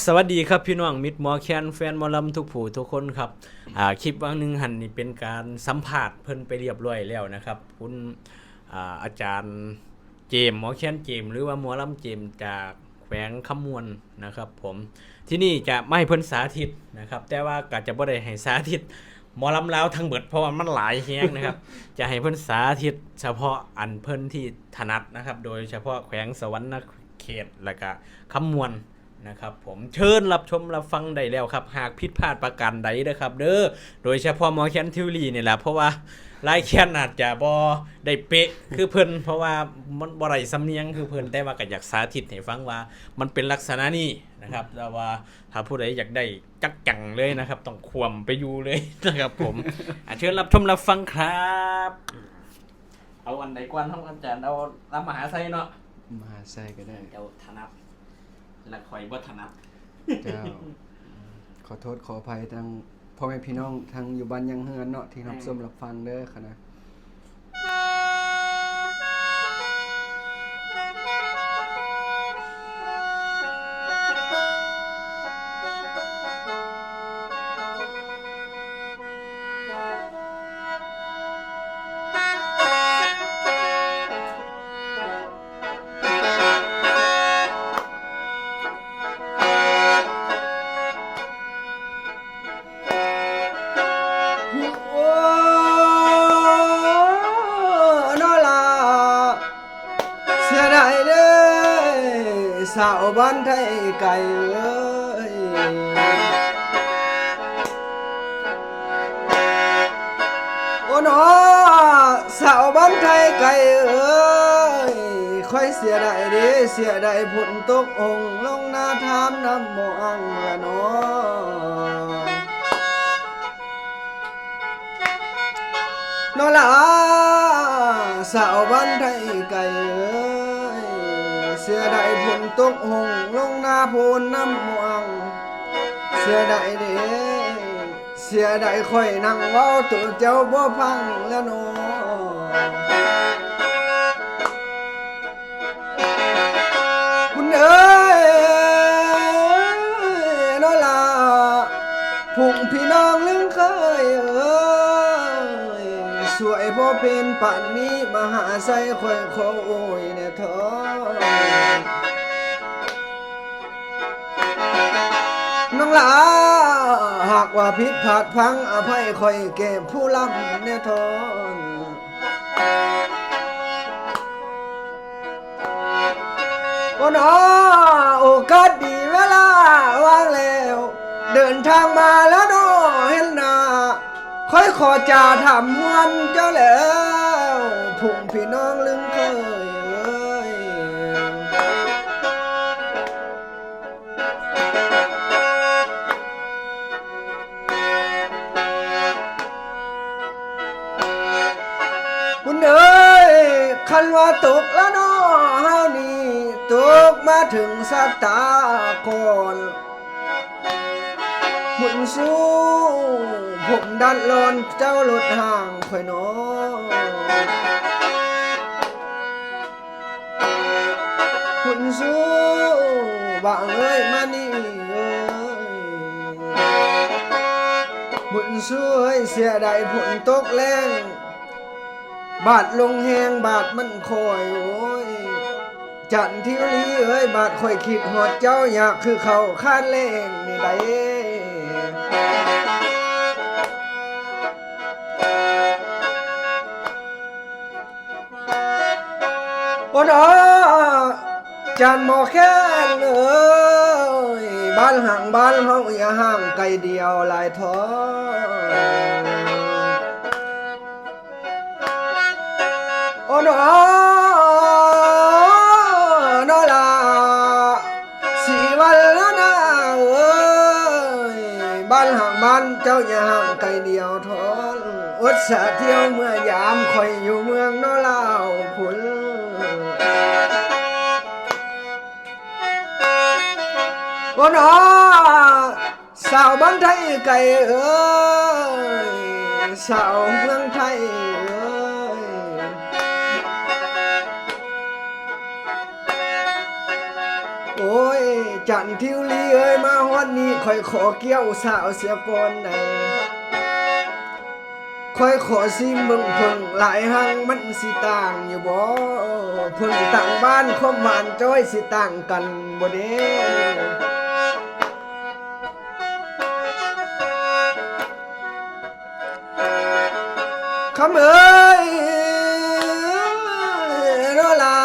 ສະຫວັດດີຄັບພີ່ນ້ອງມິດໝໍແຄນ ແຟນໝໍລຳທຸກຜູ້ທຸກຄົນຄັບ. ອ່າ ຄລິບຫວ່າງໜຶ່ງຫັ້ນນີ້ເປັນການສຳພາດເພິ່ນໄປລຽບລ້ອຍແລ້ວນະຄັບ ຄຸນ ອ່າ ອາຈານເຈມ ໝໍແຄນເຈມ ຫຼືວ່າໝໍລຳເຈມ ຈາກແຂວງຄຳມ່ວນນະຄັບຜົມ. ທີ່ນີ້ຈະມາໃຫ້ເພິ່ນສາທິດນະຄັບ ແຕ່ວ່າກໍຈະບໍ່ໄດ້ໃຫ້ສາທິດໝໍລຳລາວທັງເບິດ ເພາະວ່າມັນຫຼາຍແຮງນະຄັບ. ຈະໃຫ້ເພິ່ນສາທິດສະເພາະອັນເພິ່ນທີ່ຖະໜັດນະຄັບ ໂດຍສະເພາະແຂວງສະຫວັນນະເຂດ ແລະກະຄຳມ່ວນ ນະຄັບຜົມ. ເຊີນຮັບຊົມຮັບຟັງໄດ້ແລ້ວຄັບ ຫາກຜິດພາດປະການໃດເດີຄັບເດີ ໂດຍສະເພາະໝໍແຄນທິວລີນີ້ແຫຼະ ເພາະວ່າລາຍແຄນອາດຈະບໍ່ໄດ້ເປະຄືເພິ່ນ ເພາະວ່າມັນບໍ່ໄດ້ສຳນຽງຄືເພິ່ນ ແຕ່ວ່າກໍຢາກສາທິດໃຫ້ຟັງວ່າມັນເປັນລັກສະນະນີ້ນະຄັບ. ແຕ່ວ່າຖ້າຜູ້ໃດຢາກໄດ້ຈັກຈັງເລີຍນະຄັບ ຕ້ອງຂວ້ຳໄປຢູ່ເລີຍນະຄັບຜົມ. ອາ ເຊີນຮັບຊົມຮັບຟັງຄັບ. ເອົາອັນໃດກ່ອນ ເຮົາ ອາຈານ ເອົາລຳມະຫາໄຊເນາະ? ມະຫາໄຊກໍໄດ້. ເຈົ້າຖະໜັດ ແລະຂ້ອຍບໍ່ຖະໜັດ. ເຈົ້າ ຂໍໂທດຂໍອະໄພທາງພໍ່ແມ່ພີ່ນ້ອງທາງຢູ່ບ້ານຢ່າງເຮືອນເນາະ ທີ່ຮັບ ແມ່ນ ຊົມຮັບຟັງເດີຄະນະ. ໂອ້ ເນາະລະ ເສຍດາຍເດີ ສາວບ້ານໄທໄກເອີຍ. ໂອ້ເນາະ ສາວບ້ານໄທໄກເອີຍ ຂ້ອຍເສຍດາຍເດ້ ເສຍດາຍຝົນຕົກຫົງລົງນາທາມນ້ຳບໍ່ອັ່ງລະເນາະ. ເນາະລະ ສາວບ້ານໄທໄກເອີຍ ເສຍດາຍຝົນຕົກຫົງລົງນາໂພນນ້ຳບໍ່ອັ່ງ ເສຍດາຍເດ້ ເສຍດາຍຂ້ອຍນັ່ງເວົ້າໂຕເຈົ້າບໍ່ຟັງລະເນາະ. ບຸນເອີຍ ເນາະລະ ພວກພີ່ນ້ອງລຶງເຄີຍເອີຍ ຊ່ວຍບໍ່ເປັນປານນີ້ ມະຫາໄຊຂ້ອຍຂໍໂອຍແດ່ເທີ້ ນ້ອງຫຼ້າ. ຫາກວ່າຜິດພາດພັງ ອະໄພຂ້ອຍແກ່ຜູ້ລຳແດ່ເທີ້. ໂອ້ເນາະ ໂອກາດດີເວລາວ່າງແລ້ວ ເດີນທາງມາແລ້ວເນາະເຫັນໜ້າ ຂ້ອຍຂໍຈາຖາມຮວນເຈົ້າແລ້ວ ພວກພີ່ນ້ອງລຶງເຄີຍເອີຍ. ບຸນເອີຍ ຄັນວ່າຕົກລະເນາະ ເຮົານີ້ຕົກມາເຖິງຊາດຕາກ່ອນ ບຸນຊູ ຜົມດັດລອນເຈົ້າລົດຮ່າງຂ້ອຍເນາະ. ບຸນຊູ ບາງເອີຍ ມານີ້ເອີຍ ບຸນຊູເອີຍ ເສຍດາຍຝົນຕົກແລ້ງ ບາດລົງແຮງ ບາດມັນຄ່ອຍ ໂອ້ຍ ຈັນທິວລີເອີຍ ບາດຂ້ອຍຄິດຮອດເຈົ້າ ຢາກຄືເຂົ້າຄາດແລ້ງນີ້ໃດ. ໂອ້ເນາະ ຈານໝໍແຄນເອີຍ ບ້ານຫ່າງບ້ານເຮົາ ຢ່າຫ່າງໄກດຽວຫຼາຍເທີ້. ໂອ້ເນາະ ເນາະລະ ສີວັນລະນາເອີຍ ບ້ານຫ່າງບ້ານເຈົ້າ ຢ່າຫ່າງໄກດຽວ ໂທນ ອົດສາທ່ຽວເມືອຍາມ ຂ້ອຍຢູ່ເມືອງນອລາວພຸ້ນ. ໂອ້ເນາະ ສາວບ້ານໄທໄກເອີຍ ສາວເມືອງໄທເອີຍ ໂອ້ຍ ຈັນທິວລີເອີຍ ມາຮອດນີ້ຂ້ອຍຂໍກ່ຽວສາວເສຍກ່ອນໃດ. ຂ້ອຍຂໍຊີມເບິ່ງເຜິ້ງລາຍຮັງມັນຊິຕ່າງຢູ່ບໍ່? ເຜິ້ງຕ່າງບ້ານຄວາມຫວານຈ້ອຍຊິຕ່າງກັນບໍ່ເດ? ຄຳເອີຍ ໂນລາ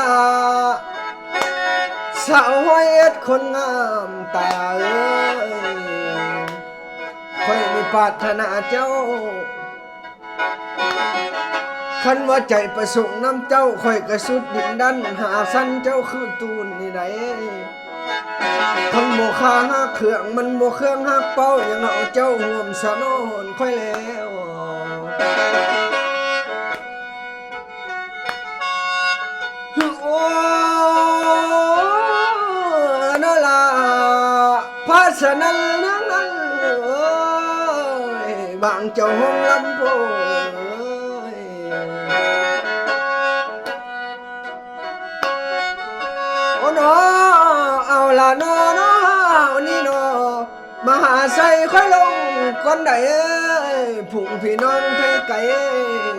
ສາວຮ້ອຍເອັດຄົນງາມຕາເອີຍ ຂ້ອຍນີ້ປາດຖະໜາເຈົ້າ ຄັນວ່າໃຈປະສົງນຳເຈົ້າ ຂ້ອຍກະສຸດດິນດັນຫາຊັ້ນເຈົ້າຄືຕູນນີ້ໃດ. ຄັນບໍ່ຄ່າຮັກເຄື່ອງ ມັນບໍ່ເຄື່ອງຮັກເປົ້າ ຍັງເອົາເຈົ້າຮ່ວມສະໜອນຂ້ອຍແລ້ວ. ໂອ້ ນະລະ ພາສະນັ້ນເລື່ອງນັ້ນເອີຍ ບາງເຈົ້າຫ້ອງລຳໂພງເອີຍ. ໂອ້ ເນາະ ເອົາລະເນາະ ເນາະ ເຮົານີ້ເນາະ ມະຫາໄຊຂ້ອຍລົງກ່ອນໃດ ພຸ້ງພີ່ນ້ອງໄທໄກເອີຍ.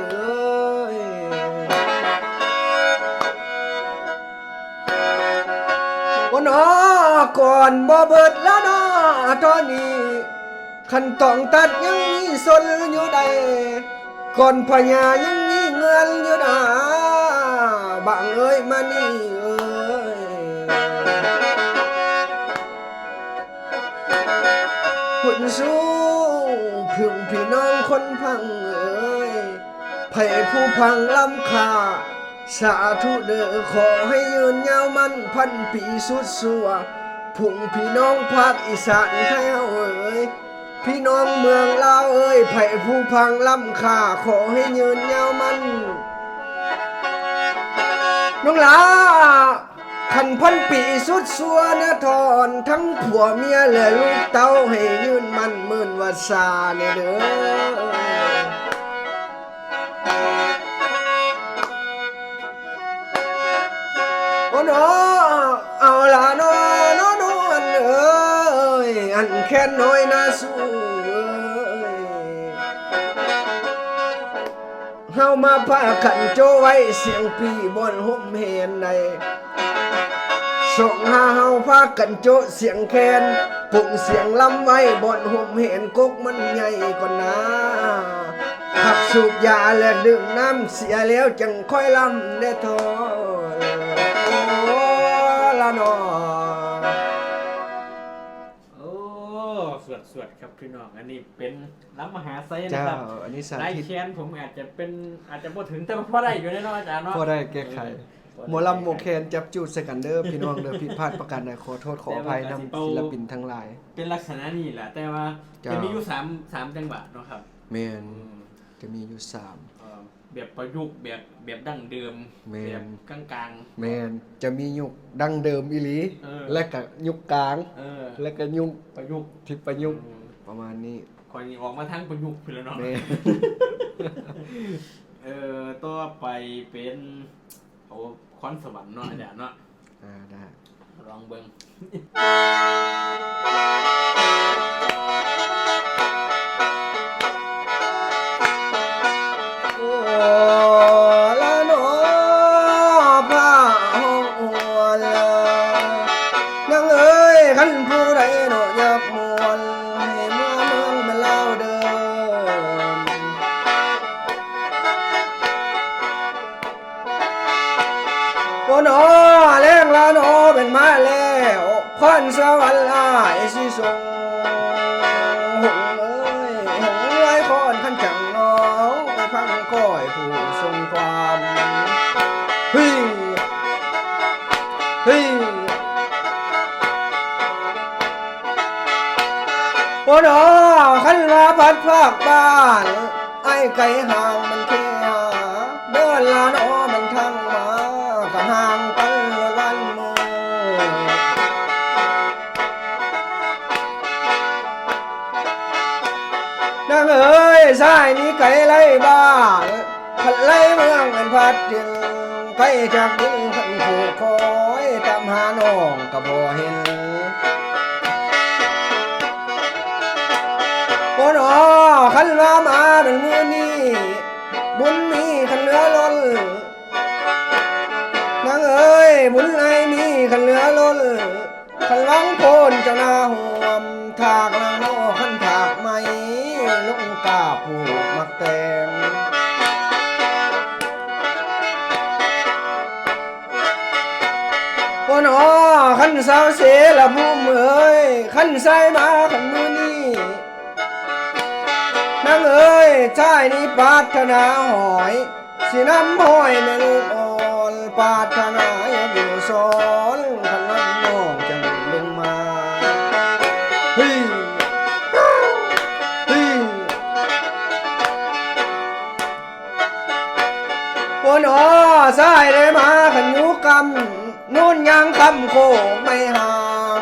ໂອ້ ເນາະ ກ່ອນບໍ່ເບິດລະເນາະ ຕອນນີ້ ຄັນຕອງຕັດຍັງມີຊົນຢູ່ໃດ ກ່ອນພະຍາຍັງມີເງືອນຢູ່ນາ ບາງເອີຍ ມານີ້ເອີຍ. ບຸນສູງ ພີ່ນ້ອງຄົນພັງເອີຍ ໃຜຜູ້ພັງລ້ຳຄ່າ ສາທຸເດີ ຂໍໃຫ້ຍືນຍາວໝັ້ນພັນປີສຸດຊົ່ວ ພວກພີ່ນ້ອງພາກອີສານໄທເຮົາເອີຍ ພີ່ນ້ອງເມືອງລາວເອີຍ ໃຜຜູ້ພັງລ້ຳຄ່າ ຂໍໃຫ້ຍືນຍາວໝັ້ນ ນ້ອງຫຼ້າ ຄັນພັນປີສຸດຊົ່ວນະ ທອນທັງຜົວເມຍ ແລະ ລູກເຕົ້າ ໃຫ້ຍືນໝັ້ນໝື່ນວັດຊາແດ່ເດີ ໂອ້ ເນາະ ເອົາລະເນາະ ເນາະ ນວນເອີຍ ອັນແຄນນ້ອຍນາສູ່ເອີຍ ເຮົາມາພາກັນໂຈະໄວ້ ສຽງປີ້ບ່ອນຮົ່ມແຮນໃດ ສອງຫ້າເຮົາພາກັນໂຈະສຽງແຄນ ປຸງສຽງລຳໄວ້ບ່ອນຮົ່ມແຮນ ກົກມັນໃຫຍ່ກ່ອນນາ ພັກສູບຢາ ແລະ ດື່ມນ້ຳເສຍແລ້ວ ຈັ່ງຄ່ອຍລຳແດ່ທ້ອ ລະເນາະ. ໂອ້ ສວດໆ ຄັບພີ່ນ້ອງ ອັນນີ້ເປັນລຳມະຫາໄຊນະຄັບ ເຈົ້າ ອັນນີ້ສາທິດ ລາຍແຄນຜົມອາດຈະເປັນ ອາດຈະບໍ່ເຖິງ ແຕ່ວ່າພໍໄດ້ຢູ່ເນາະອາຈານເນາະ ພໍໄດ້ແກ້ໄຂ ເອີ ພໍໄດ້ ໝໍລຳໝໍແຄນຈັບຈູດໃສ່ກັນເດີພີ່ນ້ອງເດີ ຜິດພາດປະການໃດຂໍໂທດຂໍອະໄພນຳ ແຕ່ວ່າກະຊິເປົ່າ ສິນລະປິນທັງຫຼາຍ ເປັນລັກສະນະນີ້ແຫຼະ ແຕ່ວ່າ ເຈົ້າ ຈະມີຢູ່ສາມ ສາມຈັງຫວະເນາະຄັບ ແມ່ນ ອືມ ຈະມີຢູ່ສາມ ເອີ ແບບປະຍຸກ ແບບ ແບບດັ້ງເດີມ ແມ່ນ ແບບກາງໆ ແມ່ນ ຈະມີຍຸກດັ້ງເດີມອີ່ຫຼີ ເອີ ແລະກະຍຸກກາງ ເອີ ແລະກະຍຸກປະຍຸກ ທີ່ປະຍຸກ ອືມ ປະມານນີ້ ຂ້ອຍນີ້ອອກມາທາງປະຍຸກພຸ້ນແຫຼະເນາະ ແມ່ນ ເອີ ຕໍ່ໄປເປັນ ໂອ ຄອນສະຫວັນເນາະອາຈານເນາະ ອ່າ ໄດ້ ລອງເບິ່ງ ໂອລະນໍ ພະຫ້ອງອວນ ນາງເອີຍ ຄັນຜູ້ໃດເນາະຢາກມ່ວນ ໃຫ້ເມືອເມືອງແມ່ນລາວເດີ. ໂອໜໍ ແລງລະໜໍ ແມ່ນມາແລ້ວ ຄອນສະຫວັນອ້າຍຊິສົ່ງ ຫົງເອີຍ ຫົງເອີຍ ຄອນຄັນຈັງໜໍ ໄປຟັງຂ້ອຍຜູ້ສົ່ງຄວາມ ເຮີ້ຍ ເຮີ້ຍ ໂອໜໍ ຄັນວ່າບັດພາກບ້ານ ອ້າຍໄກຫ່າງມັນແຄ່ຫາ ເດີນລະເນາະມັນທາງມາ ກໍຫ່າງກັນວັນມື້ ນາງເອີຍ ຊາຍນີ້ໄກໄລບ້ານ ພັດໄລເມືອງແມ່ນພັດດິນ ໄກຈາກດິນຄັນຜູ້ຄອຍ ຕາມຫານ້ອງກໍບໍ່ເຫັນ ຄັນວ່າມາແມ່ນມື້ນີ້ ບຸນມີຄັນເຫຼືອລົ້ນ ນາງເອີຍ ບຸນໄອມີຄັນເຫຼືອລົ້ນ ຄັນຫວັງໂພນເຈົ້າໜ້າຮ່ວມ ຖາກນາງນອ ຄັນຖາກໄມ້ ຫຼົງຕາປູກໝາກແຕງ ໂອ້ໜໍ ຄັນສາວເສລະພູມເອີຍ ຄັນຊາຍມາຄັນມື້ນີ້ ນາງເອີຍ ຊາຍນີ້ປາດຖະໜາຫອຍ ຊິນຳຫ້ອຍແມ່ລູກອ່ອນ ປາດຖະໜາຢູ່ສອນ ຄັນນຳນ້ອງຈັ່ງລົງມາ ເຮີ້ຍ ເຮີ້ຍ ໂອ້ໜໍ ຊາຍໄດ້ມາຄັນຢູ່ກຳ ໂນນຍາງຄຳໂຄກໄມ້ຫ່າງ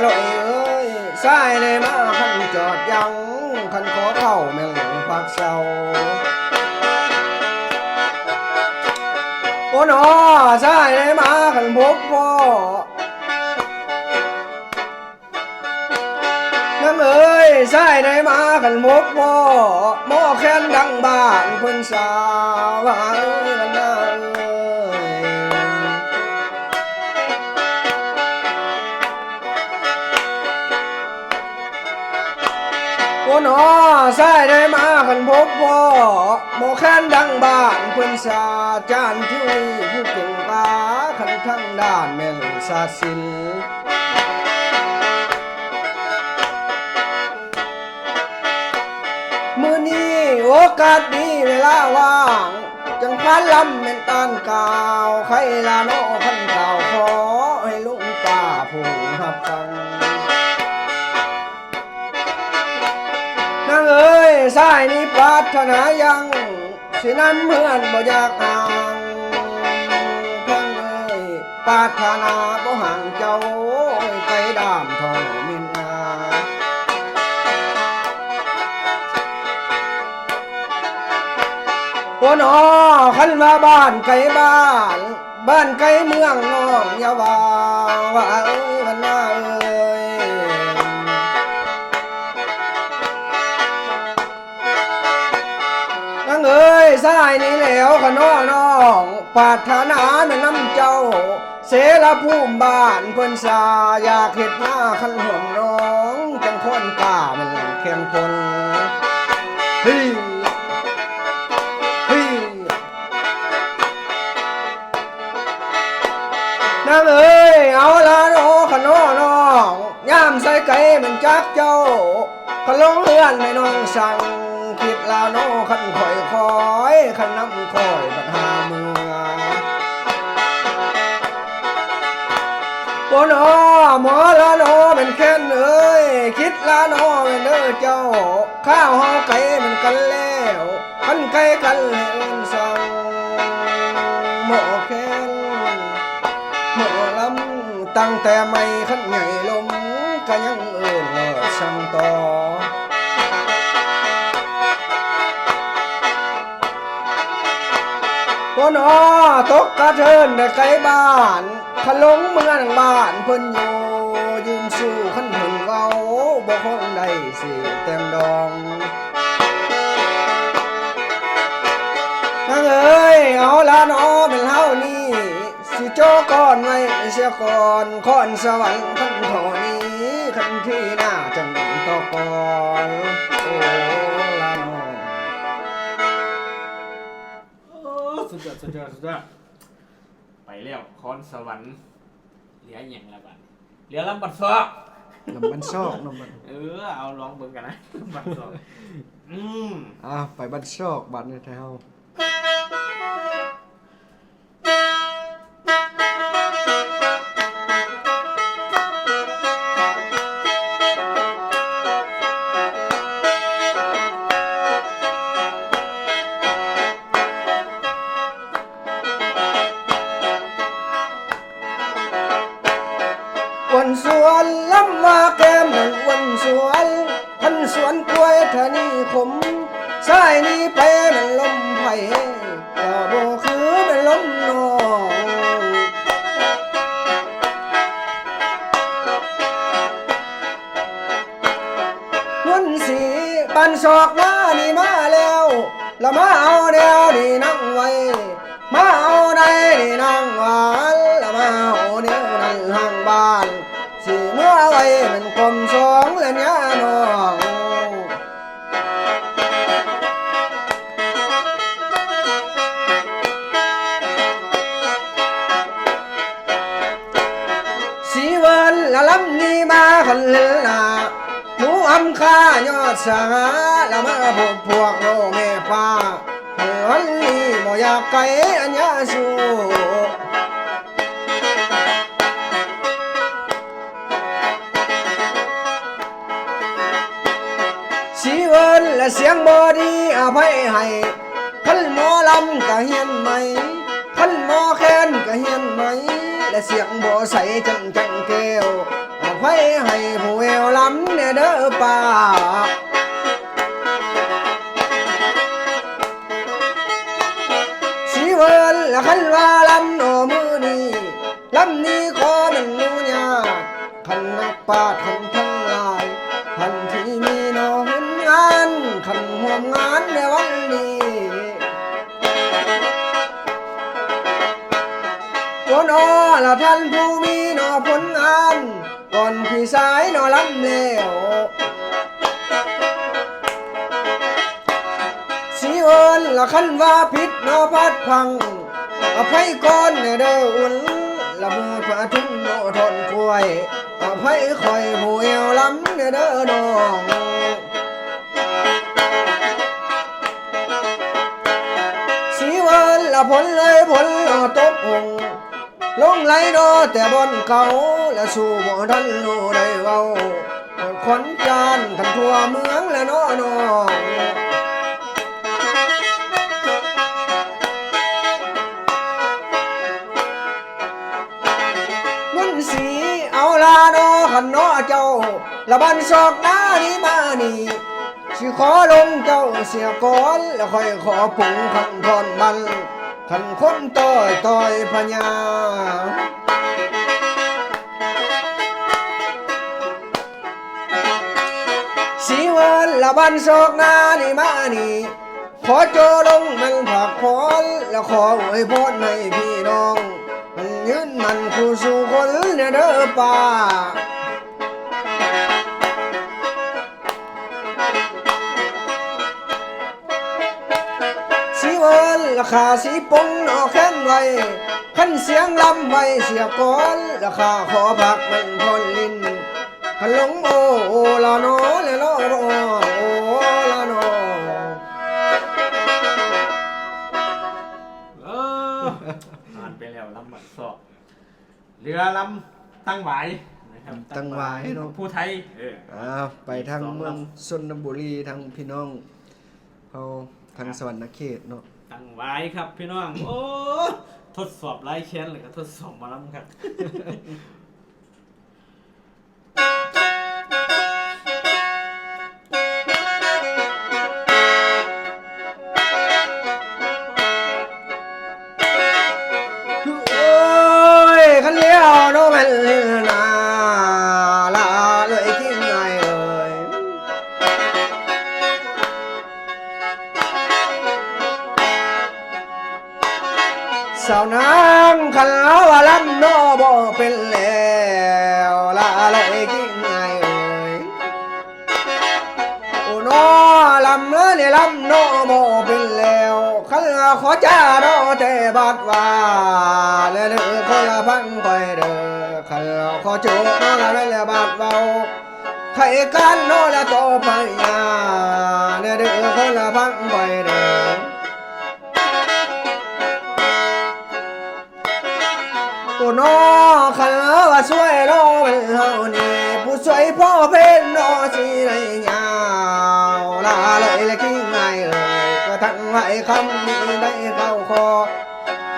ລອຍເອີຍ ຊາຍໄດ້ມາຄັນຈອດຍັງ ຄັນຂໍເຂົ້າແມ່ນພັກເຊົາ ໂອ້ໜໍ ຊາຍໄດ້ມາຄັນພົບພໍ້ ນາງເອີຍ ຊາຍໄດ້ມາຄັນພົບພໍ້ ໝໍແຄນດັງບ້ານເພິ່ນຊາ ວ່າເອີຍ ບັນດາເອີຍ ໂອ້ໜໍ ຊາຍໄດ້ມາຄັນພົບພໍ້ ໝໍແຄນດັງບ້ານເພິ່ນຊາ ຈານທິວນີ້ຜູ້ເກັ່ງກາ ຄັນທາງດ້ານແມ່ນສາສິນ ມື້ນີ້ໂອກາດດີເວລາວ່າງ ຈັ່ງພານລຳແມ່ນຕານກ່າວ ໃຄລະເນາະຄັນກ່າວຂໍໃຫ້ລຸງປ້າຜູ້ຮັບຟັງ ນາງເອີຍ ຊາຍນີ້ປາດຖະໜາຍັງ ຊິນຳເຮືອນບໍ່ຢາກຫ່າງ ພັງເອີຍ ປາດຖະໜາບໍ່ຫ່າງເຈົ້າ ໄກດາມທໍ່ມິນງາ ໂອ້ໜໍ ຄັນວ່າບ້ານໄກບ້ານ ບ້ານໄກເມືອງນ້ອງຢ່າວ່າ ວ່າເອີຍ ບັນດາເອີຍ ນາງເອີຍ ຊາຍນີ້ແລ້ວຂະເນາະນ້ອງ ປາດຖະໜາແມ່ນນຳເຈົ້າ ເສລະພູມບ້ານເພິ່ນຊາ ຢາກເຮັດນາຄັນຮ່ວມນ້ອງ ຈັ່ງຄອນກ້າແມ່ນແຂ່ງຄົນ ເຮີ້ຍ ເຮີ້ຍ ນາງເອີຍ ເອົາລະເນາະ ຂະເນາະນ້ອງ ຍາມໃສ່ໄກ່ແມ່ນຈັກເຈົ້າ ກະລົງເຮືອນແມ່ນ້ອງສັ່ງ ຄິດລະເນາະ ຄັນຂ້ອຍຄອຍ ຄັນນຳຂ້ອຍບັດຫາເມືອ ໂອ້ໜໍ ໝໍລະເນາະ ແມ່ນແຄນເອີຍ ຄິດລະເນາະ ແມ່ນເດີເຈົ້າ ຂ້າວເຮົາໄກແມ່ນກັນແລ້ວ ຄັນໄກກັນໃຫ້ເອີ້ນສັ່ງ ໝໍແຄນ ໝໍລຳ ຕັ້ງແຕ່ໃໝ່ຄັນໃຫຍ່ລົງ ກະຍັງເອີ້ນວ່າສັ່ງຕໍ່ ໂອ້ໜໍ ຕົກກະເທີນໄດ້ໄກບ້ານ ຄັນລົງເມືອງບ້ານເພິ່ນຢູ່ ຢືມສູ່ຄັນເພິ່ນເວົ້າ ບໍ່ຄົນໃດຊິແຕ່ງດອງ ນາງເອີຍ ເອົາລະເນາະ ແມ່ນເຮົານີ້ ຊິຈໍກ່ອນໄວ້ເສຍກ່ອນ ຄອນສະຫວັນຄັນທໍ່ນີ້ ຄັນທີໜ້າຈັ່ງຕໍ່ກ່ອນ ໂອ້ ລະເນາະ ໂອ້ ສຸດຍອດ ສຸດຍອດ ສຸດຍອດ ໄປແລ້ວ ຄອນສະຫວັນ ເຫຼືອຫຍັງລະບາດນີ້ ເຫຼືອລຳບັນຊອກ ລຳບັນຊອກ ລຳບັນ ເອີ ເອົາລອງເບິ່ງກັນນະ ລຳບັນຊອກ ອືມ ອ່າ ໄປບັນຊອກບາດນີ້ແທ້ເຮົາ ອ້ວນສວນລຳວ່າແກ້ມນັ້ນອ້ວນສວນ ຄັນສວນກ້ວຍທະນີຄົມ ສາຍນີ້ໄປແມ່ນລົມໃຜ ກໍບໍ່ຄືແມ່ນລົມນ້ອງ ນວນສີ ບ້ານຊອກນານີ້ມາແລ້ວ ລະມາເອົາແນວນີ້ນັ່ງໄວ້ ມາເອົາໃນນີ້ນັ່ງຫວານ ລະມາເອົາແນວນັ້ນຫ້າງບ້ານ ຊິເມືອໄວ້ແມ່ນກອມສອງແລະຍານ້ອງ. ສີເວີນລະລຳນີ້ມາຄັນເຫັນໜ້າ ໜູອຳຄ່າຍອດສະຫາ ລະມາພົບພວກໂລແມ່ປ້າ ເຮືອນນີ້ບໍ່ຢາກໄກອັນຍາສູ. ສີເວີນລະສຽງບໍ່ດີອະໄພໃຫ້ ຄັນໝໍລຳກະຮຽນໃໝ່ ຄັນໝໍແຄນກະຮຽນໃໝ່ ລະສຽງບໍ່ໃສຈັ່ງຈັງແກ້ວ ອະໄພໃຫ້ຜູ້ແອວລຳແດ່ເດີປ້າ. ສີເວີນລະຄັນວ່າລຳໜໍມື້ນີ້ ລຳນີ້ຂໍອະນຸຍາດ ຄັນນັກປາດຄັນທັງຫຼາຍ ຄັນທີ່ມີໜໍເຫັນງານ ຄັນຮ່ວມງານໃນວັນນີ້ ໂອໜໍລະທ່ານຜູ້ມີໜໍຜົນງານ ກ່ອນພີ່ຊາຍໜໍລຳແລ້ວ ສີເວີນລະຄັນວ່າຜິດໜໍພາດພັງ ອະໄພກ່ອນແດ່ເດີອຸ່ນ ລະໝູພະທຸນໜໍທ່ອນກ້ວຍ ອະໄພຂ້ອຍຜູ້ແອວລຳແດ່ເດີນ້ອງ. ສີເວີນລະພົນເລີຍພົນໜໍຕົກຫົງ ຫຼົງໄຫຼໜໍແຕ່ບ່ອນເກົ່າ ລະສູ່ບໍ່ທັນຮູ້ໄດ້ເວົ້າ ຂວັນຈານກັນທົ່ວເມືອງແລະເນາະນ້ອງ. ມັນສີເອົາລາເນາະ ຄັນເນາະເຈົ້າ ລະບ້ານຊອກນານີ້ມານີ້ ຊິຂໍລົງເຈົ້າເສຍກ່ອນ ລະຄ່ອຍຂໍປຸງຄັນທ່ອນມັນ ຄັນຄົນຕ້ອຍຕ່ອຍພະຍາ. ສີເວີນລະບ້ານຊອກນານີ້ມານີ້ ຂໍໂຈລົງແມ່ນພັກຜ່ອນ ລະຂໍອວຍພອນໃຫ້ພີ່ນ້ອງ ມັນຍືນໝັ້ນຄູ່ສູ່ຄົນແດ່ເດີປ້າ. ສີເວີນລະຂ້າສີປົງເນາະແຄນໄວ້ ຄັນສຽງລຳໄວ້ເສຍກ່ອນ ລະຂ້າຂໍພັກແມ່ນຜ່ອນຫຼິ້ນ ຄັນຫຼົງໂອລະນໍແລະນໍ ໂອລະນໍ. ເອີ ຜ່ານໄປແລ້ວລຳບັກຊອກ ເຫຼືອລຳຕັງຫວາຍນະຄັບ ຕັງຫວາຍເນາະ ຜູ້ໄທ ເອີ ອ່າ ໄປທາງເມືອງຊົນນະບູລີ ທາງພີ່ນ້ອງເຮົາທາງສະຫວັນນະເຂດເນາະ ຕັງຫວາຍຄັບພີ່ນ້ອງ. ໂອ້ ທົດສອບລາຍແຄນ ແລ້ວກະທົດສອບໝໍລຳຄັບ. ໂອ້ຍ ຄັນແລ້ວເນາະແມ່ນເລີຍນາ ລະເລີຍກິນໄງເອີຍ. ສາວນາງຄັນວ່າລຳເນາະບໍ່ເປັນແລ້ວ ລະເລີຍກິນໄງເອີຍ. ໂອເນາະ ລຳເອີຍ ລຳເນາະບໍ່ເປັນແລ້ວ ຄັນຂໍຈ້າເນາະແຕ່ບາດວ່າ ແລະເດີຄົນລະຟັງຂ້ອຍເດີ ຄັນຂໍໂຈກເນາະລະແມ່ນແລະບາດເວົ້າ ໄທການເນາະລະຕໍ່ໄປຍາ ແລະເດີຄົນລະຟັງຂ້ອຍເດີ. ໂອເນາະ ຄັນວ່າຊ່ວຍເນາະແມ່ນເຮົານີ້ ຜູ້ຊ່ວຍພໍ່ເພັນເນາະຊິໄດ້ຍາວ ລະເລີຍລະກິງໄງເອີຍ ກະທັງໄວ້ຄຳນີ້ໄດ້ເຂົ້າຂໍ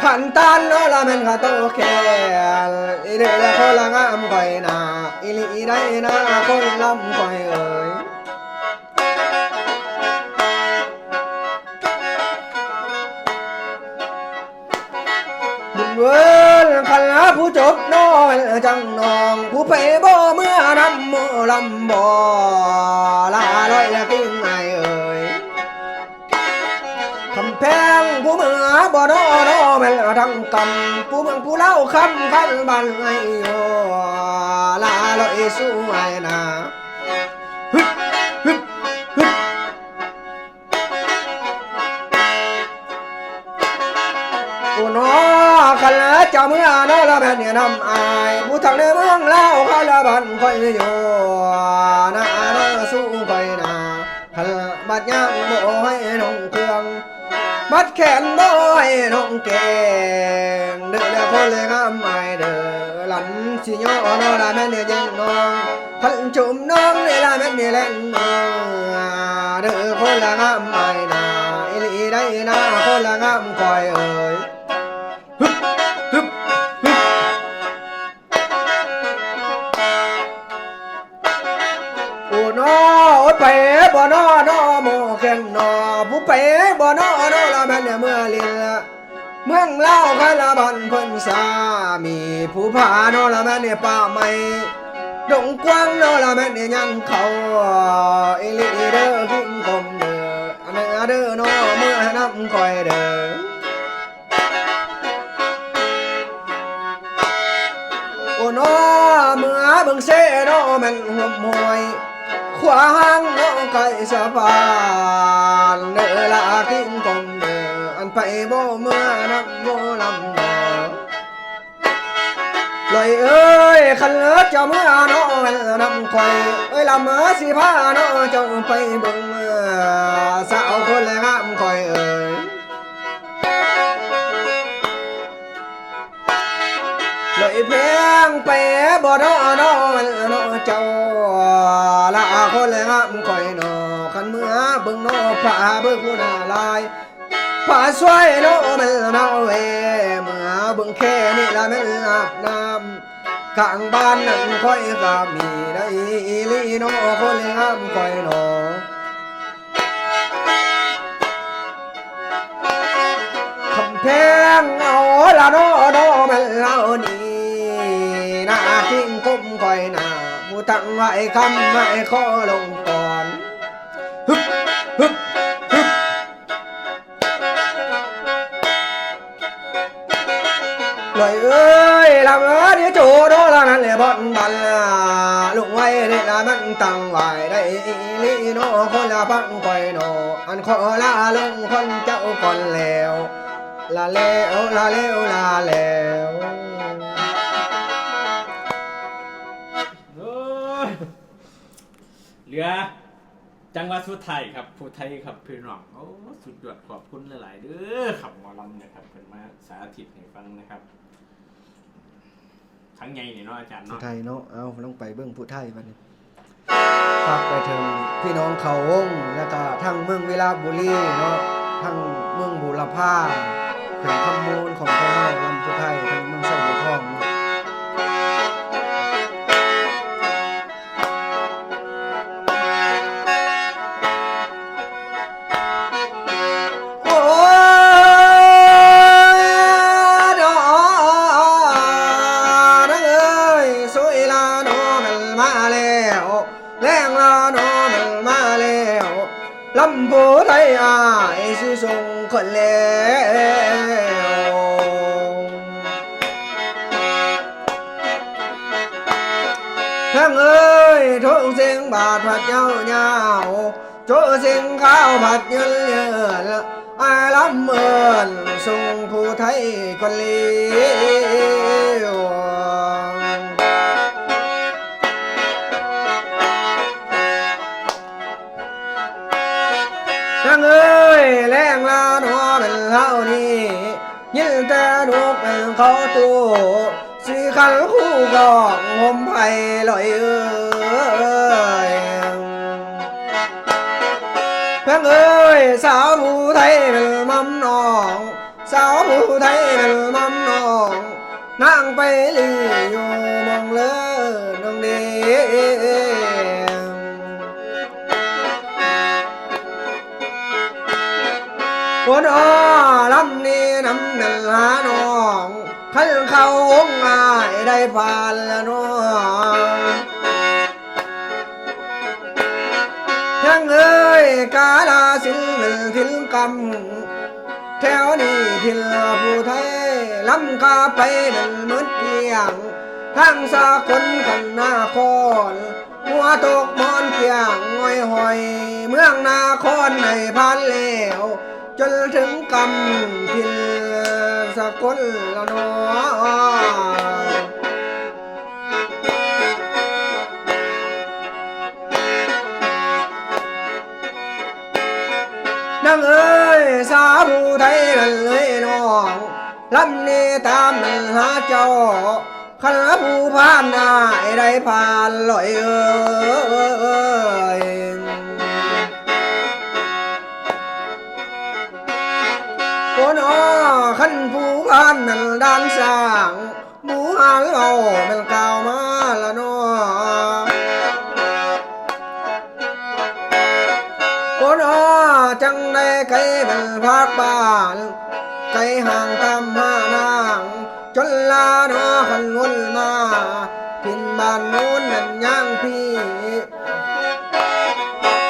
ຂັນຕານເນາະລະແມ່ນຂະໂຕແຂນ ອີເດີລະຄົນລະງາມຂ້ອຍນາ ອີຫຼີໄດ໋ນາຄົນລຳຂ້ອຍເອີຍ. ບຸນເວີນຄັນລະຜູ້ຈົບນ້ອຍຈັງນ້ອງ ຜູ້ໄປບໍ່ເມືອນຳໝໍລຳບໍ່ ລະລອຍລະຕິງໄອ ບໍ່ນໍນໍແມ່ນທັງກຳ ຜູ້ເມືອງຜູ້ລາວຄຳ ຄັນບ້ານໃຫ້ຢູ່ ລາລອຍສວຍນາ ຮຶບ ຮຶບ ຮຶບ. ໂອ້ນໍ ຄັນລະເຈົ້າເມືອນໍລະແມ່ນນຳອ້າຍ ຜູ້ທັງໃນເມືອງລາວ ຄັນລະບ້ານຂ້ອຍຢູ່ນາ ນາສູ່ຂ້ອຍນາ ຄັນລະບັດຍາມບໍ່ໃຫ້ນຸ່ງເຄື່ອງ ມັດແຂນບໍ່ໃຫ້ນຸ່ງແກງ ເດີລະຄົນລະງາມອ້າຍເດີ ລັນຊິຍໍນໍລະແມ່ນຍິງນ້ອງ ຄັນຊຸມນ້ອງນີ້ລະແມ່ນແລງເມືອ ເດີຄົນລະງາມອ້າຍນາ ອີ່ຫຼີໄດ໋ນາ ຄົນລະງາມຂ້ອຍເອີຍ ຮຶບ ຮຶບ ຮຶບ. ໂອ້ນໍ ໂອ້ຍ ໄປບໍ່ນໍນໍ ໝໍແຂ້ງນໍ ຜູ້ໄປບໍ່ນໍນໍ ລະແມ່ນເມືອລິນ ເມືອງລາວ ຄະລະບ້ານເພິ່ນສາມີ ຜູ້ພານໍ ລະແມ່ນປ່າໄມ້ ດົງກວ້າງນໍ ລະແມ່ນຍັງເຂົ້າ ອີ່ຫຼີເດີ ຄິງຄົມເດີ ເມືອເດີນໍ ເມືອນຳຂ້ອຍເດີ. ໂອ້ນໍ ເມືອເບິ່ງເຊນໍ ແມ່ນຫຸບຫ້ວຍ ຂວາຫາງນໍ ໃກ້ສະພານ ເດີລະຄິງຄົມເດີ ອັນໄປບໍ່ເມືອນຳໝໍລຳນໍ ລອຍເອີຍ ຄັນເລີເຈົ້າເມືອນໍ ແມ່ນນຳຂ້ອຍ ເອີຍ ລຳຊິພານໍ ເຈົ້າໄປເບິ່ງ ສາວຄົນລະງາມຂ້ອຍເອີຍ. ລອຍແພງໄປບໍ່ນໍນໍ ແມ່ນນໍເຈົ້າ ລະຄົນລະງາມຂ້ອຍນໍ ຄັນເມືອເບິ່ງນໍ ພາເບິ່ງຜູ້ໜ້າລາຍ ພາຊ່ວຍນໍ ແມ່ນນາເວ ເມືອເບິ່ງແຄນີ້ລະແມ່ນອາບນ້ຳ ຂ້າງບ້ານນັ້ນຂ້ອຍກະມີໄດ້ອີ່ຫຼີນໍ ຄົນລະງາມຂ້ອຍນໍ ຄຳແພງເອົາລະນໍນໍ ແມ່ນລາວນີ້ ນາຄິງຄົມຂ້ອຍນາ ຜູ້ທັງໄຫວ້ຄຳໄຫວ້ຂໍລົງກ່ອນ ຮຶບ ຮຶບ ຮຶບ. ລອຍເອີຍ ລຳເອີຍ ໂຈໂດລະນັ້ນແຫຼະບ່ອນບັນ ລຸງໄວ້ເດລະມັນຕັ້ງໄວ້ໄດ້ອີ່ຫຼີນໍ ຄົນລະຟັງຂ້ອຍນໍ ອັນຂໍລາລົງຄົນເຈົ້າກ່ອນແລ້ວ ລາແລ້ວ ລາແລ້ວ ລາແລ້ວ. ໂອ້ຍ ເຫຼືອ ຈັງຫວະສຸດທ້າຍຄັບ ຜູ້ໄທຄັບພີ່ນ້ອງ ໂອ້ ສຸດຍອດ ຂອບຄຸນຫຼາຍໆເດີຄັບ ໝໍລຳນະຄັບ ເພິ່ນມາສາທິດໃຫ້ຟັງນະຄັບ ທັງໃຫຍ່ນີ້ເນາະອາຈານເນາະ ຜູ້ໄທເນາະ ເອົາ ລອງໄປເບິ່ງຜູ້ໄທບັດນີ້ ຝາກໄປເຖິງພີ່ນ້ອງເຂົາວົງ ແລ້ວກະທັງເມືອງວິລະບູລີເນາະ ທັງເມືອງບູລະພາ ແຂວງຄຳມ່ວນຂອງໄທເຮົາ ລຳຜູ້ໄທ ທັງເມືອງໄຊບູທອງເນາະ. ໂອ້ຍ ນາງເອີຍ ສວຍລະນໍ ແມ່ນມາແລ້ວ ແລງລະນໍ ແມ່ນມາແລ້ວ ລຳຜູ້ໄທອ້າຍຊິສົ່ງຄົນແລ້ວ ນາງເອີຍ ໂທງເສັງບາດພັດຍາວໆ ໂຈເສັງຂາວພັດຍືນໆ ອ້າຍລຳເອີ້ນສົ່ງຜູ້ໄທກ່ອນເລີຍ ນາງເອີຍ ແລງລະນໍແມ່ນເຮົານີ້ ຍິນແຕ່ນົກແມ່ນເຂົາຕູ້ ຊິຂັນຄູ່ກອງຫົ່ມໄພລອຍເອີຍ ແພງເອີຍ ສາວຜູ້ໄທແມ່ນໝ່ຳນ້ອງ ສາວຜູ້ໄທແມ່ນໝ່ຳນ້ອງ ນາງໄປລີ້ຢູ່ໝ່ອງເລີນ້ອງເດ ໂອ້ນອ ລຳນີ້ນຳແມ່ນລະນ້ອງ ຄັນເຂົ້າວົງອ້າຍໄດ້ຜ່ານລະນ້ອງ ນາງເອີຍ ກາລະສິນແມ່ນສິນກຳ ແຖວນີ້ຖິ່ນຜູ້ໄທ ລ້ຳກາໄປແມ່ນໝົດກ້ຽງ ທາງສາກົນກັນນະຄອນ ຫົວຕົກໝອນກ້ຽງງ່ອຍຫ້ອຍ ເມືອງນະຄອນໃຫ້ຜ່ານແລ້ວ ຈົນເຖິງກຳຖິ່ນສາກົນລະເນາະ. ນາງເອີຍ ສາຜູ້ໄທນັ້ນເອີຍນ້ອງ ລຳນີ້ຕາມນັ້ນຫາເຈົ້າ ຄັນຜູ້ຜ່ານອ້າຍໄດ້ຜ່ານລອຍເອີຍ. ໂອ້ນອ ຄັນຜູ້ຜ່ານນັ້ນດ່ານຊ້າງ ໝູ່ຫານເວົ້າແມ່ນກ່າວມາລະເນາະ. ໂອ້ນອ ຈັ່ງໃດໄກແມ່ນພາກບ້ານ ໄກຫ່າງຕາມຫານາງ ຈົນລາເນາະຄັນວົນມາ ຖິ່ນບ້ານໂນ້ນນັ້ນຍ່າງພີ້.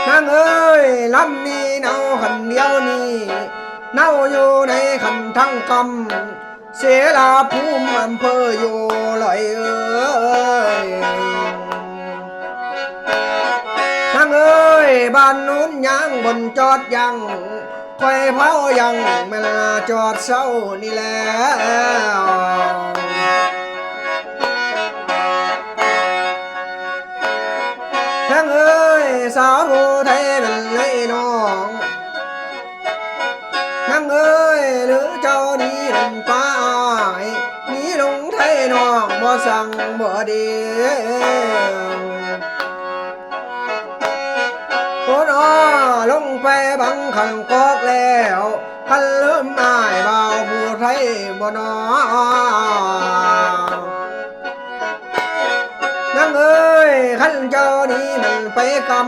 ນາງເອີຍ ລຳນີ້ເນົາຄັນດຽວນີ້ ເນົາຢູ່ໃນຄັນທັງກຳ ເສລາພູມອຳເພີຢູ່ລອຍເອີຍ. ນາງເອີຍ ບ້ານໂນ້ນຍ່າງບ່ອນຈອດຍັງ ຂ້ອຍເຝົ້າຍັງແມ່ນລາຈອດເຊົ້ານີ້ແລ້ວ. ນາງເອີຍ ສາວຜູ້ໄທແມ່ນເອີຍນ້ອງ ນາງເອີຍ ຫຼືເຈົ້ານີ້ນັ້ນປ້າອ້າຍ ມີລຸງໄທນ້ອງບໍ່ສັ່ງບໍ່ດີ. ໂອ້ນອ ລົງໄປບັງຂັງກອກແລ້ວ ຄັນລືມອ້າຍບ່າວຜູ້ໄທບໍ່ນອ? ນາງເອີຍ ຄັນເຈົ້ານີ້ມັນໄປກຳ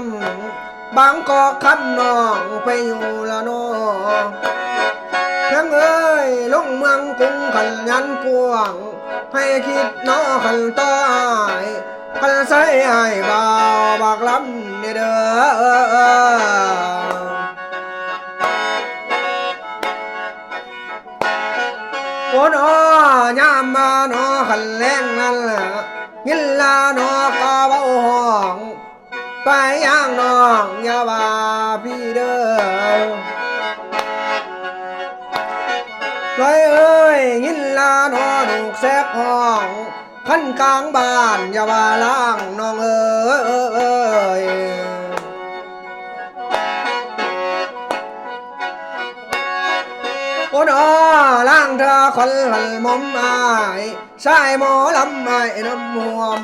ບາງກອກຄຳນ້ອງໄປຢູ່ລະເນາະ. ນາງເອີຍ ລົງເມືອງກຸງຄັນຍານກວ້າງ ໃຫ້ຄິດເນາະຄັນຕໍ່ອ້າຍ ຄັນໃສ່ອ້າຍບ່າວບັກລຳແດ່ເດີ້. ໂອ້ນອ ຍາມມາເນາະຄັນແລງນັ້ນ ຍິນລາເນາະກະເວົ້າຮ້ອງ ໄປຍ່າງນ້ອງຢ່າວ່າພີ່ເດີ້. ລອຍເອີຍ ຍິນລາເນາະລູກແຊບຮ້ອງ ຄັນກາງບ້ານຢ່າວ່າລ້າງນ້ອງເອີຍ. ໂອ້ນອ ລ້າງເທື່ອຄົນລັນໝົມອ້າຍ ຊາຍໝໍລຳອ້າຍນຳຮ່ວມ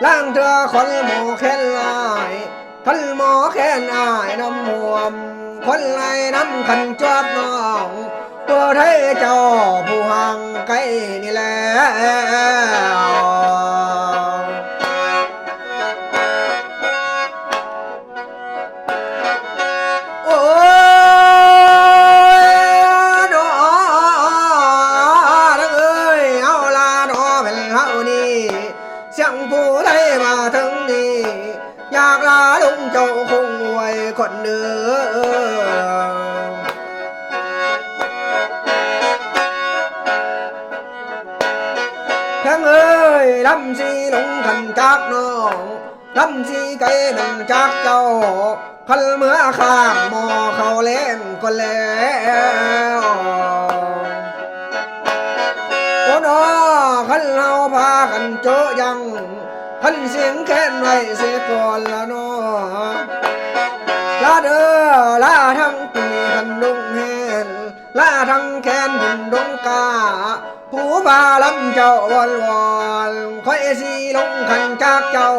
ລ້າງເທື່ອຄົນໝໍແຄ້ນຫຼາຍ ຄັນໝໍແຄ້ນອ້າຍນຳຮ່ວມ ຄົນໄລ່ນຳຄັນຈອດນ້ອງ ຕົວໄທເຈົ້າຜູ້ຫ່າງໄກນີ້ແລ້ວ. ໂອ້ຍ ເນາະ ນາງເອີຍ ເອົາລະເນາະ ແມ່ນເຮົານີ້ ສຽງຜູ້ໃດມາເຖິງນີ້ ຢາກລາລຸງເຈົ້າຄົງອວຍຄົນເດີ. ນາງເອີຍ ລຳຊິຫຼົງຄັນຈາກນ້ອງ ລຳຊິໄກແມ່ນຈາກເຈົ້າ ຄັນເມືອຂ້າງໝໍ້ເຂົ້າແລງກ່ອນແລ້ວ. ໂອ້ເນາະ ຄັນເຮົາພາກັນໂຈະຍັງ ຄັນສິງແຄ້ນໄວ້ເສຍກ່ອນລະເນາະ ລາເດີ ລາທັງປີຄັນດົງແຮງ ລາທັງແຄນບຸນດົງກາ ຜູ້ພາລຳເຈົ້າວອນວອນ ຂ້ອຍຊິຫຼົງຄັນຈາກເຈົ້າ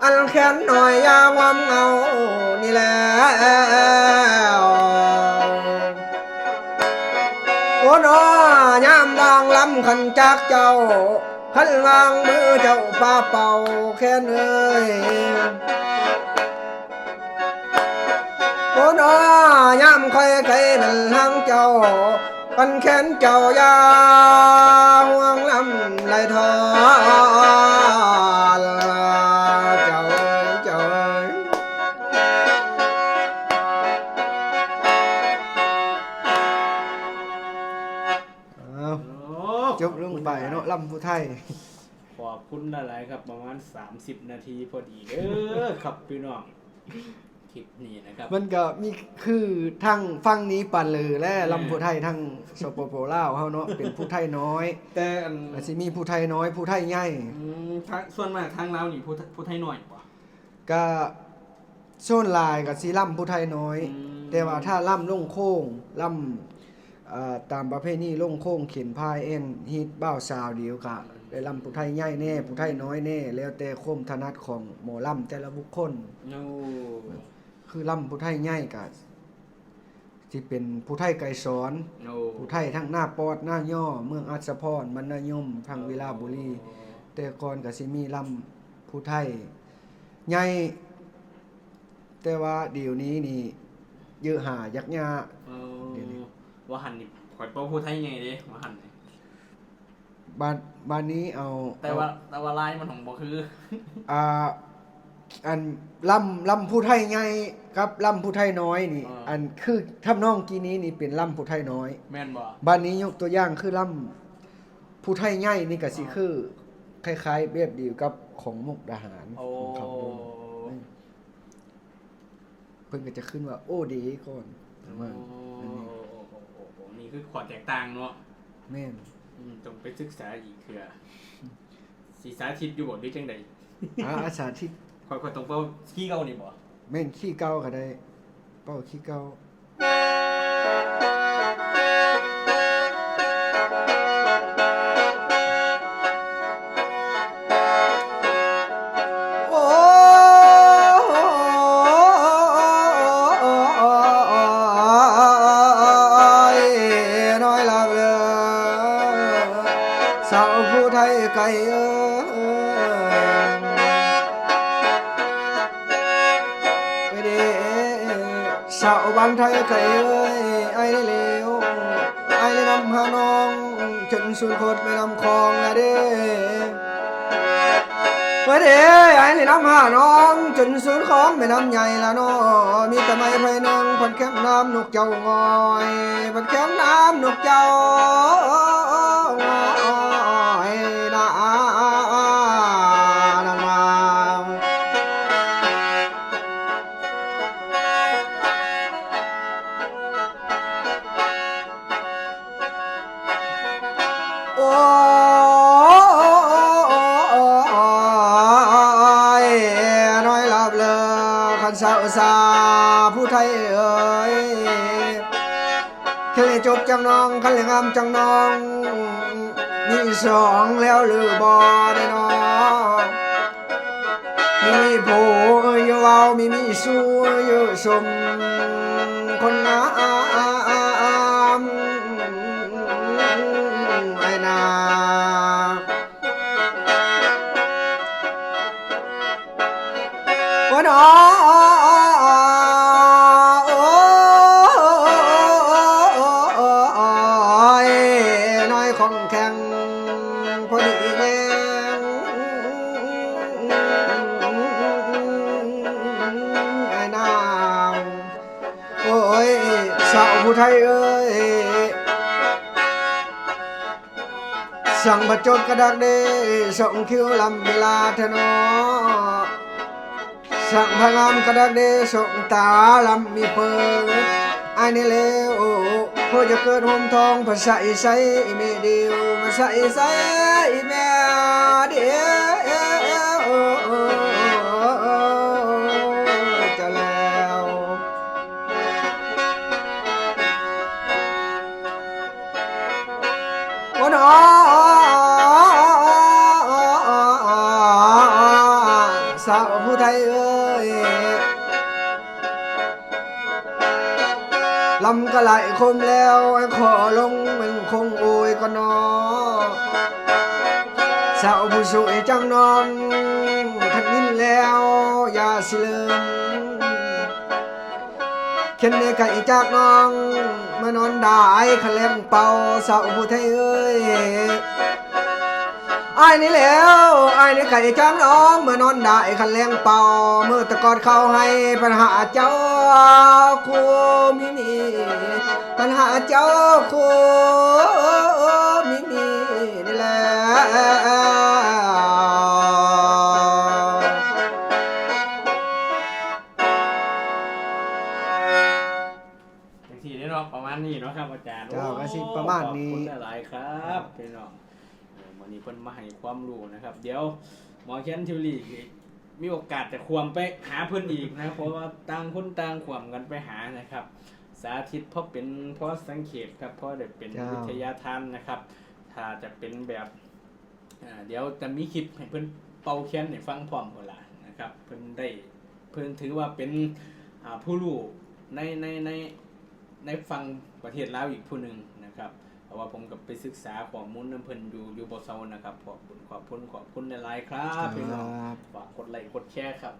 ອັນແຄນນ້ອຍຢ່າງວຳເອົານີ້ແລ້ວ. ໂອ້ເນາະ ຍາມວາງລຳຄັນຈາກເຈົ້າ ຄັນວາງມືເຈົ້າປາເປົ່າແຄນເອີຍ. ໂອ້ເນາະ ຍາມຂ້ອຍໄກແມ່ນທາງເຈົ້າ ປັນແຂນເຈົ້າຢ່າຫ່ວງລຳໄຫຼທອນ ເຈົ້າເອີຍ ເຈົ້າເອີຍ. ລຳຜູ້ໄທ. ຂອບຄຸນຫຼາຍໆ ຄັບ ປະມານສາມສິບນາທີພໍດີເດີຄັບພີ່ນ້ອງ. ຄລິບນີ້ນະຄັບ ມັນກໍມີ ຄືທາງຝັ່ງນີ້ປານເລີແລະ ອືມ ລຳຜູ້ໄທທາງ ສປປ ລາວເຮົາເນາະ ເປັນຜູ້ໄທນ້ອຍ ແຕ່ອັນ ອາດຊິມີຜູ້ໄທນ້ອຍ ຜູ້ໄທໃຫຍ່. ອືມ ທາງ ສ່ວນມາກທາງລາວນີ້ຜູ້ ຜູ້ໄທນ້ອຍບໍ? ກະສ່ວນຫຼາຍກະຊິລຳຜູ້ໄທນ້ອຍ ອືມ ແຕ່ວ່າຖ້າລຳລົງໂຄ້ງ ລຳ ເອີ ຕາມປະເພນີລົງໂຄ້ງ ເຂັນພາຍແອນຮີດບ່າວສາວ ດຽວກະໄດ້ລຳຜູ້ໄທໃຫຍ່ແດ່ ອືມ ຜູ້ໄທນ້ອຍແດ່ ແລ້ວແຕ່ຄວາມຖະໜັດຂອງໝໍລຳແຕ່ລະບຸກຄົນ. ໂອ້ ຄືລຳຜູ້ໄທໃຫຍ່ກະຊິເປັນຜູ້ໄທໄກສອນ ໂອ້ ຜູ້ໄທທັງນາປອດ ນາຍໍ ເມືອງອັດສະພອນ ບັນນາຍົມ ທາງວິລາບູລີ. ໂອ້ ແຕ່ກ່ອນກະຊິມີລຳຜູ້ໄທໃຫຍ່ ແຕ່ວ່າດຽວນີ້ນີ້ເຢີະຫາຍາກຍາກ. ເອີ ດຽວນີ້ ວ່າຫັ້ນນີ້ ຂ້ອຍເປົ່າຜູ້ໄທໃຫຍ່ເດ້ ວ່າຫັ້ນນີ້. ບາດ ບາດນີ້ເອົາ ແຕ່ວ່າ ເອົາ ແຕ່ວ່າລາຍມັນຫອງບໍ່ຄື ອ່າ ອັນລຳ ລຳຜູ້ໄທໃຫຍ່ກັບລຳຜູ້ໄທນ້ອຍນີ້ ເອີ ອັນຄືທຳນອງກີນີ້ນີ້ເປັນລຳຜູ້ໄທນ້ອຍ ແມ່ນບໍ່? ບາດນີ້ຍົກຕົວຢ່າງຄືລຳຜູ້ໄທໃຫຍ່ນີ້ກະຊິ ເອີ ຄືຄ້າຍໆແບບດຽວກັບຂອງມຸກດາຫານ ໂອ້ ຂອງຄຳບົງ. ເພິ່ນກໍຈະຂຶ້ນວ່າ ໂອເດ ກ່ອນ ປະມານ ໂອ້ ອັນນີ້ ໂອ້ ໂອ້ ໂອ້ ໂອ້ ນີ້ຄືຂໍ້ແຕກຕ່າງເນາະ. ແມ່ນ ອືມ ຕ້ອງໄປສຶກສາອີກເທື່ອ. ຊິສາທິດຢູ່ບໍ່ ຫຼືຈັ່ງໃດ? ອາ ສາທິດ ຂ້ອຍ ຂ້ອຍຕ້ອງເປົ່າຄີເກົ່ານີ້ບໍ່? ແມ່ນ ຄີເກົ່າກໍໄດ້ ເປົ່າຄີເກົ່າ. ໂອ້ຍ ນ້ອຍລາເອີ ສາວຜູ້ໄທໄກເອີຍ ເອີເດ ສາວບ້ານໄທໄກເອີຍ ອ້າຍໄດ້ແລ້ວ ອ້າຍໄດ້ນຳຫານ້ອງ ຈົນສຸດຂອດແມ່ນ້ຳຂອງລະເດ. ເອີເດ ອ້າຍໄດ້ນຳຫານ້ອງ ຈົນສຸດຂອງແມ່ນ້ຳໃຫຍ່ລະເນາະ ມີແຕ່ໄມ້ໄຜ່ໜຶ່ງ ພັນແຄມນ້ຳນົກເຈົ້າງອຍ ພັນແຄມນ້ຳນົກເຈົ້າງອຍນາ ນາ ນາ. ໂອ້ຍ ນ້ອຍລາເລີ ຄັນສາວສາຜູ້ໄທເອີຍ ຄັນໄດ້ຈົບຈັ່ງນ້ອງ ຄັນໄດ້ງາມຈັ່ງນ້ອງ ມີສອງແລ້ວຫຼືບໍ່ເດເນາະ? ມີຜູ້ຢູ່ເວົ້າ ມີ ມີຊູ່ຢູ່ຊົມ ຄົນງາມ ອ້າຍນາ. ໂອ້ຍ ນ້ອຍຂອງແຂງ ພໍດີແຮງ ອ້າຍນາງ. ໂອ້ຍ ສາວຜູ້ໄທເອີຍ ຊ່າງປະຈົດກະດັກເດ ສົ່ງຄິວລຳເວລາແທ້ເນາະ ຊ່າງພະງາມກະດັກເດ ສົ່ງຕາລຳມີເປີ ອ້າຍນີ້ແລ້ວ ໂອ້ ພໍ່ຈະເກີດໂຮມທອງ ພະສະອີໄຊອີເມດຽວ ພະສະອີໄຊອີແມ່ດຽວ ເຈົ້າແລ້ວ. ໂອ້ ນ້ອ ສາວຜູ້ໄທເອີຍ ລຳກະຫຼາຍຄົມແລ້ວ ຂໍລົງແມ່ນຄົງໂອຍກ່ອນເນາະ ສາວຜູ້ສວຍຈັ່ງນ້ອງ ຄັນຍິນແລ້ວຢ່າຊິເລີມ ເຂັນໄດ້ໄກຈາກນ້ອງ ມານອນດາຍຄັນແລງເປົ່າ ສາວຜູ້ໄທເອີຍ ອ້າຍນີ້ແລ້ວ ອ້າຍນີ້ໄກຈາກນ້ອງ ມານອນດາຍຄັນແລງເປົ່າ ມື້ຕະກອດເຂົ້າໃຫ້ ພັນຫາເຈົ້າຄູ່ມີມີ ພັນຫາເຈົ້າຄູ່ມີມີ ນີ້ແຫຼະ ຈັ່ງຊີ້ເດ້ເນາະ ປະມານນີ້ເນາະຄັບອາຈານ. ເຈົ້າ ໂອ້ ກໍຊິປະມານນີ້ ຂອບຄຸນຫຼາຍໆຄັບ ຄັບ ພີ່ນ້ອງ. ເອີ ມື້ນີ້ເພິ່ນມາໃຫ້ຄວາມຮູ້ນະຄັບ ດຽວໝໍແຄນທິວລີ ມີໂອກາດຈະຂວມໄປຫາເພິ່ນອີກນະ ເພາະວ່າຕ່າງຄົນຕ່າງຂວມກັນໄປຫານະຄັບ ສາທິດພໍເປັນ ພໍສັງເຂດຄັບ ພໍໄດ້ເປັນ ເຈົ້າ ວິທະຍາທານນະຄັບ. ຖ້າຈະເປັນແບບ ອ່າ ດຽວຈະມີຄລິບໃຫ້ເພິ່ນເປົ່າແຄນໃຫ້ຟັງພ້ອມພຸ້ນລະນະຄັບ. ເພິ່ນໄດ້ ເພິ່ນຖືວ່າເປັນ ອ່າ ຜູ້ຮູ້ໃນ ໃນ ໃນ ໃນຝັ່ງປະເທດລາວອີກຜູ້ໜຶ່ງນະຄັບ ເພາະວ່າຜົມກໍໄປສຶກສາຂໍ້ມູນນຳເພິ່ນຢູ່ ຢູ່ບໍ່ເຊົານະຄັບ. ຂອບຄຸນ ຂອບຄຸນ ຂອບຄຸນຫຼາຍໆຄັບ ພີ່ນ້ອງ. ຝາກກົດໄລກົດແຊຄັບ.